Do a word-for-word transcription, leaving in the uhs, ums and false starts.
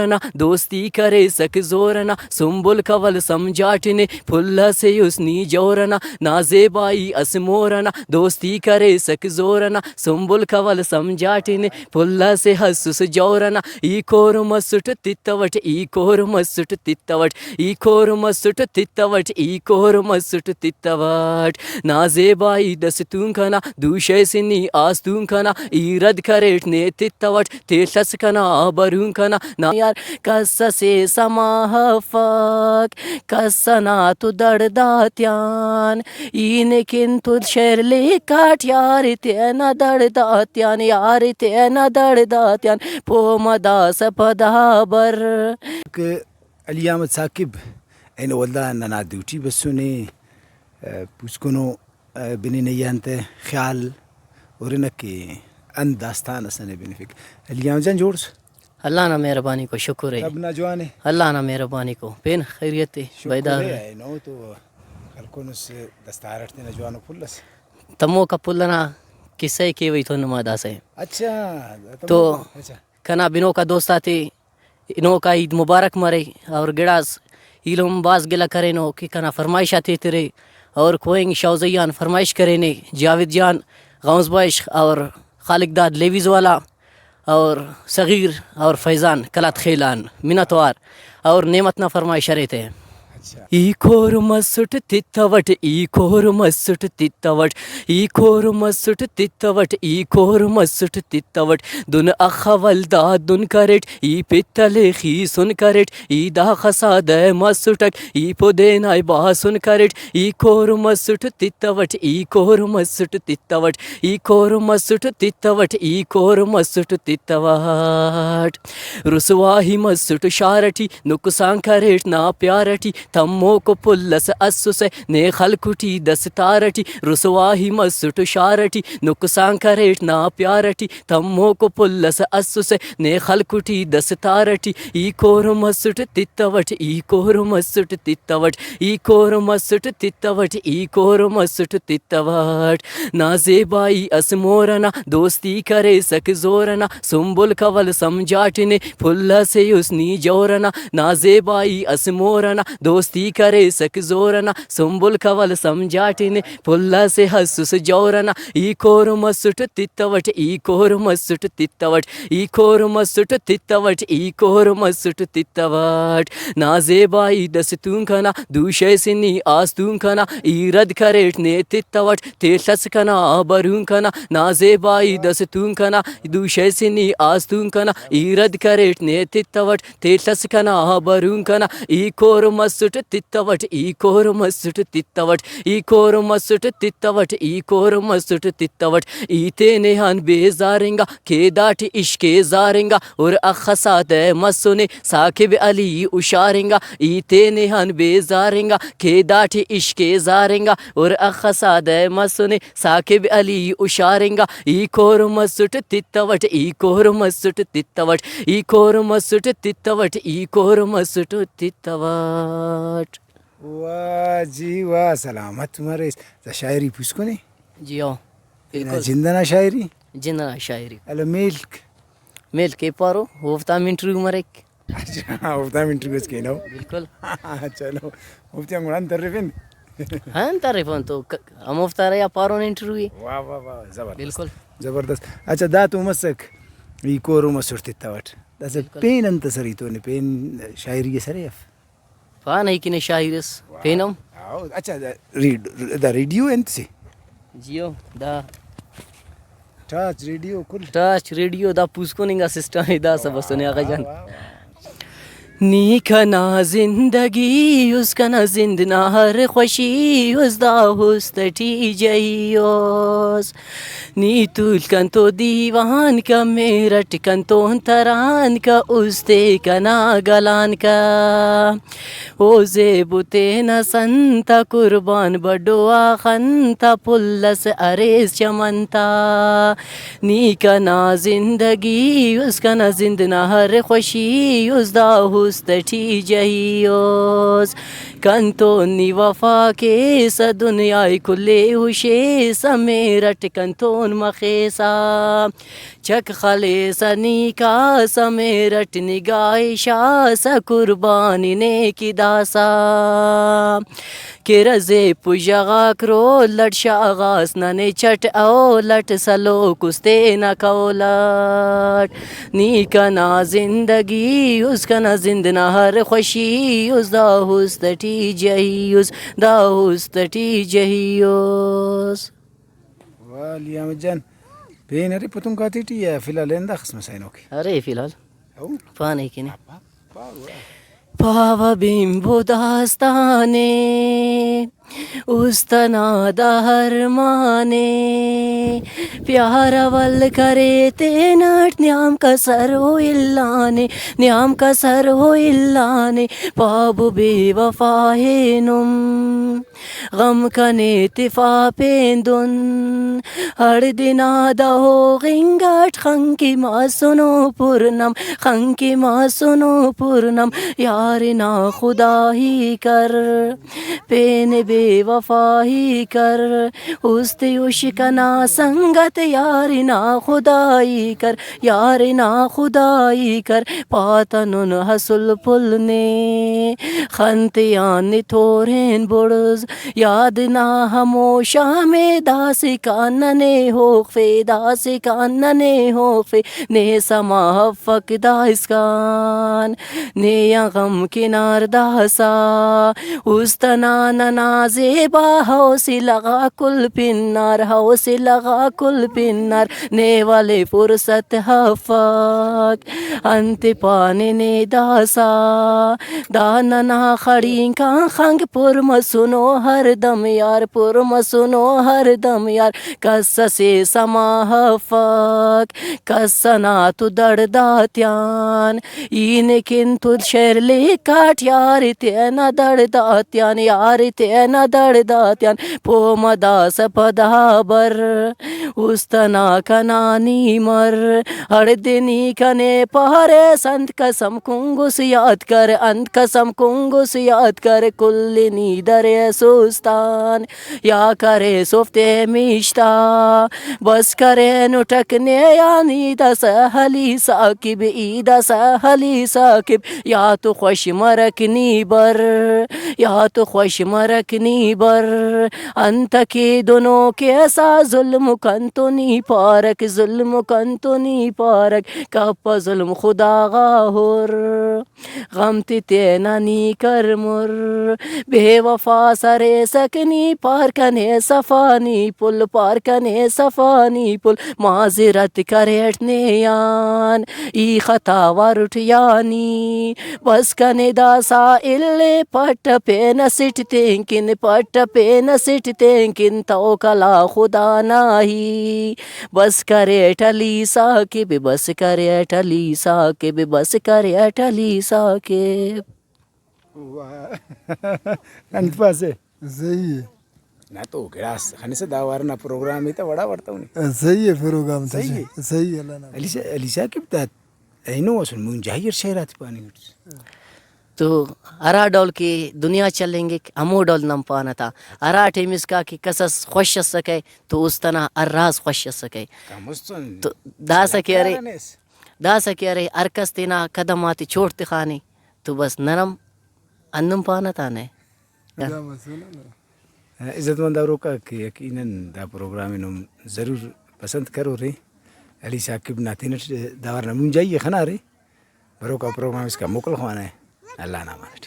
نا دوستی کریسک زور ئنا، سنبل کول سمجھاٹ نے پھل اسے اس نی جور ئنا۔ نا زیبائی اس مور ئنا دوستی کریسک زور ئنا، سنبل کول سمجھاٹ نے پھل اسے ہسس جور ئنا۔ ای کور مسٹ تتوٹ، ای کور مسٹ تتوٹ، ای کور مسٹ تتوٹ، ای کور مسٹ تتوٹ۔ نا زیبائی دستونک ئنا دوشہ سے نی آستونک ئنا، ای رد کریٹ نے تتوٹ، تیڷ اس کنا برونک ئنا۔ نا یار کس اسے سما افک، کس ئنا تو دڑد آتیان، ای نے کن تو شعر لکھاٹ یار تینا دڑد آتیان، یار تینا دڑد آتیان، پہہ مہ داسہ پدا بر۔ کہ علی احمد ثاقب، اینو ولدا ننا دوٹی بسنے، پوسکنو بننئی آن تہ خیال ہرنہ کہ انت داستان ئس ننے بنفک۔ علی احمد جان، جوڑ اس؟ اللہ نا مہربانیکو، شکر ءِ۔ طب نا جوان ءِ؟ اللہ نا مہربانیکو، پین خیریت ءِ، شکر بیدار ءِ۔ ءِ۔ اینو تو ہلکنس دستار اٹ تینا جوانو پھل ئس۔ تموکا پھل ئنا قصہ ءِ کیوہ ای تو نما داسہ۔ اچھا، تو تموکا، اچھا۔ کنا بنوکا دوست آتے ہنوکا عید مبارک مرے، اور گڑاس ایلم بھاز گلہ کرینو کہ کنا فرمائش آتے ایترے، اور کوئنگ شوزئی آن فرمائش کرینے، جاوید جان، غوث بخش اور خالق داد لیویز والا، اور صغیر اور فیضان قلات خیل آن منت وار، اور نعمت نا فرمائش ارے تے۔ ای کور مسٹ تتوٹ، ای کور مسٹ تتوٹ، ای کور مسٹ تتوٹ، ای کور مسٹ تتوٹ۔ دن اخہ ولدا دن کریٹ، ای پت لے خیسن کریٹ، ای داخہ سادہ مسٹک، ای پدینائے باسن کریٹ۔ ای کور مسٹ تتوٹ، ای کور مسٹ تتوٹ، ای کور مسٹ تتوٹ، ای کور مسٹ تتوٹ۔ رسواہی مسٹ شار ٹی، نقصان کریٹ نا پیار ٹی، تموکو پھل ئس اسسہ نے خلکٹی دستار ٹی۔ رسواہی مسٹ شار ٹی، نقصان کریٹ نا پیار ٹی، تموکو پھل ئس اسسہ نے خلکٹی دستار ٹی۔ ای کور مسٹ تتوٹ، ای کور مسٹ تتوٹ، ای کور مسٹ تتوٹ، ای کور مسٹ تتوٹ۔ نا زیبائی ئس مور ئنا، دوستی کریسک زور ئنا، سنبل کول سمجھاٹ نے، پھل ئسے اس نی جور ئنا۔ نا زیبائی ئس مور ئنا، دوستی کریسک زور ئنا، سنبل کول سمجھاٹ نے، پھل ئسے ہسس جور ئنا۔ ای کور مسٹ تتوٹ، ای کور مسٹ تتوٹ، ای کور مسٹ تتوٹ، ای کور مسٹ تتوٹ۔ نا زیبائی دستونک ئنا، دوشہ سے نی آستونک ئنا، ای رد کریٹ نے تتوٹ، تیڷ ئس کنا برونک ئنا۔ نا زیبائی دستونک ئنا، دوشہ سے نی آستونک ئنا، ای رد کریٹ نے تتوٹ، تیڷ ئس کنا برونک ئنا۔ ای کور مسٹ تتوٹ، ای کور مسٹ تتوٹ، ای کور مسٹ تتوٹ، ای کور مسٹ تتوٹ۔ ای تینے آن بیزار انگا کہ داٹی عشق ءِ زار انگا، ہر اخہ سادہ مسنے ثاقب علی ہشار انگا۔ ای تینے آن بیزار انگا کہ داٹی عشق ءِ زار انگا، ہر اخہ سادہ مسنے ثاقب علی ہشار انگا۔ ای کور مسٹ تتوٹ، ای کور مسٹ تتوٹ، ای کور مسٹ تتوٹ، ای کور مسٹ تتوٹ۔ واہ جی واہ، سلامت مریس۔ دا شاعری پوسکنے؟ جی ہو، تینا بالکل۔ جند ئنا شاعری؟ جند ئنا شاعری۔ ہلو میلک۔ میلک ایپارو، اوفتا ہم انٹرویو مریک۔ اچھا، اوفتا ہم انٹرویو اس کینو۔ بالکل۔ چلو، اوفتے آن گڑا انت ارفن؟ ہاں، انت ارفن تو ک-، ہموفتا ارے آ پارون انٹرویو۔ واہ، واہ، واہ، زبردست۔ بالکل۔ زبردست۔ اچھا، دا تو مسک، ای کور مسٹ تتوٹ۔ داسہ بالکل۔ پین انت ئسر ای تو نے، پین شاعری ئسر ای اف؟ پانہ ای کنے شاعر اس، پین ہم۔ ہاں، اچھا، دا ریڈ-، دا ریڈیو انت سے؟ جیو، دا ٹارچ ریڈیو کل۔ ٹارچ ریڈیو، دا پوسکن انگا سسٹم ءِ، داسہ بسنے آغا جان۔ واہ، واہ، واہ۔ نی کنا زندگی اس، کنا زند نا ہر خوشی اس، دا است ٹی جئی اس۔ نی تول کنتو دیوان کا، میرٹ کنتون تران کا، است ءِ کنا گلان کا۔ او زیبو تینا سن تا قربان، بڈو آ خن تا پل اس اریس چمن تا۔ نی کنا زندگی اس، کنا زند نا ہر خوشی اس، دا است ٹی جہی اس۔ کنتون نی وفا کیسہ، دنیا ءِ کل ءِ ہشیسہ، میرٹ کنتون مخیسہ۔ چک خلیسہ نی کاسہ، میرٹ نگاہ شاسہ، قربانی نے کہ داسہ۔ کہ رزیپو ژغاک رول اٹ، شاغاس ننے چٹ اول اٹ، سلوک اس تینا قول اٹ۔ نی کنا زندگی اس، کنا زند نا ہر خوشی اس، دا است ٹی جہی اس، دا است ٹی جہی اس۔ واہ علی احمد جان، پین ارے پتنک آتے ٹی یا فی الحال انداخس مسائنوکے؟ ارے فی الحال او۔ پانے کنے۔ پاوہ۔ پاوہ بمبو داستانے، است ئنا دا ارمانے، پیار اول کرے تینٹ، نیام کسر او الانے، نیام کسر او الانے، پابو بے وفا ءِ نم۔ غم کنے تفا پین دن، ہڑدے نا دا ہوغنگ اٹ، خنکہ مسنو پرنم، خنکہ مسنو پرنم، یار نا خدائی کر، پین بے وفائی کر، است ہشک ئنا سنگت، یار نا خدائی کر، یار نا خدائی کر، پاتنن اسل پل نے، خن تیان نے تورین بڑز، یاد نا ہمو شام ءِ، داسہ کان ننے ہوخفے، داسہ کان ننے ہوخفے، نے سما افک دائسکان، نے آن غم کنار داسہ۔ است ئنا ننا زیبا، حوصلہ غا کل پنار، حوصلہ غا کل پنار، نے ولے فرصت افک۔ انت پانے نے داسہ، دا ننا خڑینک آن خنک، پر مسنو ہر دم یار، پر مسنو ہر دم یار، کس اسے سما افک، کس ئنا تو دڑد آتیان۔ ای نے کن تو شعر لکھاٹ، یار تینا دڑد آتیان، یار تینا دڑد آتیان، پہہ مہ داسہ پدا بر۔ است ئنا کنا نی مر، ہڑدے نی کنے پاریس، انت قسم کنگس یات کر، انت قسم کنگس یات کر، کل نی دریس استان یا کریس اوفتے میشتا۔ بس کرینٹ اک نے آن ای داسہ علی ثاقب، ای داسہ علی ثاقب، یا تو خوش مرک نی بر، یا تو خوش مرک نی بر۔ انت کہ دنو کیسہ ظلم کنتو نی پارک، ظلم کنتو نی پارک، کپہ ظلم خدا غا ہر۔ غم تے تینا نی کر مر، بے وفا سریسک نی، پار کنے صفا نی پل، پار کنے صفا نی پل، معذرت کریٹ نے آن ای خطا وارٹ یا نی۔ بس کنے داسہ الے، پٹ پین اسٹ تینکن، پٹ پین اسٹ تینکن، توکل آ خدا نا ہی۔ بس کریٹ علی ثاقب، بس کریٹ علی ثاقب، بس کریٹ علی ثاقب۔ واہ۔ انت پاسے؟ صحیح ہے۔ نہ تو گڑاس خنسہ دا وار نا پروگرام ای تا وڑا وڑتا ہونی۔ صحیح ہے پروگرام تو۔ صحیح ہے۔ صحیح ہے، اللہ نا۔ علی شا-، علی ثاقب دا اینو اسل مون جاہی اٹ شعر آتے پاننگ اٹ۔ تو ہرا ڈول کہ دنیا چلینگک، ہمو ڈول نن پانہ تا۔ ہرا ٹائم اسکا کہ کسس خوش اسکہ تو است ئنا ہر راز خوش اسکہ۔ کموستون تو داسہ کہ ارے، جلکار ہنیس۔ داسہ کہ ارے ہر کس تینا قدم آتے چوٹ تخانے تو بس نن ہم ہندن پانہ تا نے۔ دا مسئلہ نا۔ عزت مند اوروکا کہ یقیناً دا پروگرام ءِ نم ضرور پسند کرورے۔ علی ثاقب نا تینٹ دا وار نا مونجائی ءِ خنارے۔ بروکا پروگرام اسکا موکل خوانہ۔ اللہ نا امان اٹ۔